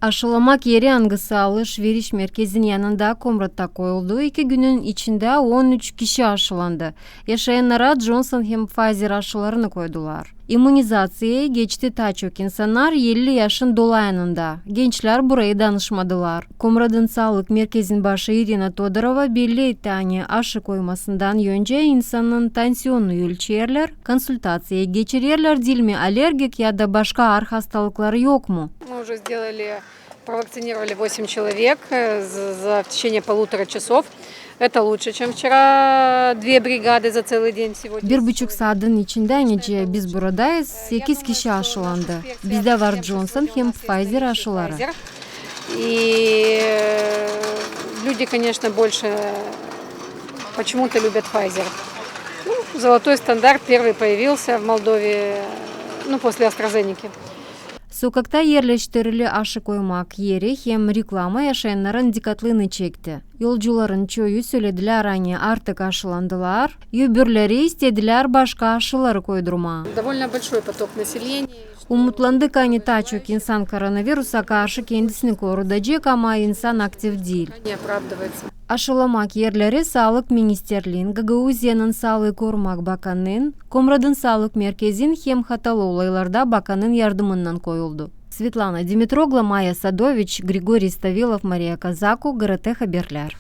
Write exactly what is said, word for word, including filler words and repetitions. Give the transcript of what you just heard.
Aşılamak eri, angısı alış-veriş merkezin yanında, Komratta koyuldu. İki günün içindä on üç kişi aşılandı. Yaşayannara Johnson hem Pfizer aşılarını koydular. İmunizaţiyaya geçti taa çok insannar elli yaşın dolayında. Gençlär burayı danışmadılar. Komradın saalık merkezin başı İrina Todorova belli etti, ani aşı koymasından öncä insanın tansiyonunu ölçerlär, konsultaţiyayı geçirerlär, diil mi, alergik ya da başka aar hastalıkları yok mu? Мы уже сделали, провакцинировали восемь человек, э, за, за, в течение полутора часов. Это лучше, чем вчера две бригады за целый день. Сегодня Bir buçuk saadın içindä nicä biz buradayız, sekiz kişi aşılandı. Bizdä var Johnson hem Pfizer aşıları. И, э, люди, конечно, больше почему-то любят Pfizer. Ну, золотой стандарт первый появился в Молдове, ну, после AstraZeneca. Sokakta erleştirili aşı koymak eri hem reklama yaşayannarın dikkatlını çekti. Yolcuların çoyu söledilär, ani artık aşılandılar, öbürleri istedilär başka aşıları koydurmaa. Довольно большой поток населения. Umutlandık, ani taa çok insan koronavirusa karşı kendisini koruyacek, ama insan aktiv diil. Не оправдывается. Aşılamak erleri Saalık ministerliin, Gagauziyanın saalıı korumak bakanın, Komradın saalık merkezin hem hatalı olaylarda bakanın yardımınnan koyuldu. Svetlana Dimitroglu, Maya Sadoviç, Grigoriy Stavilov, Mariya Kazaku, GRT Haberlär.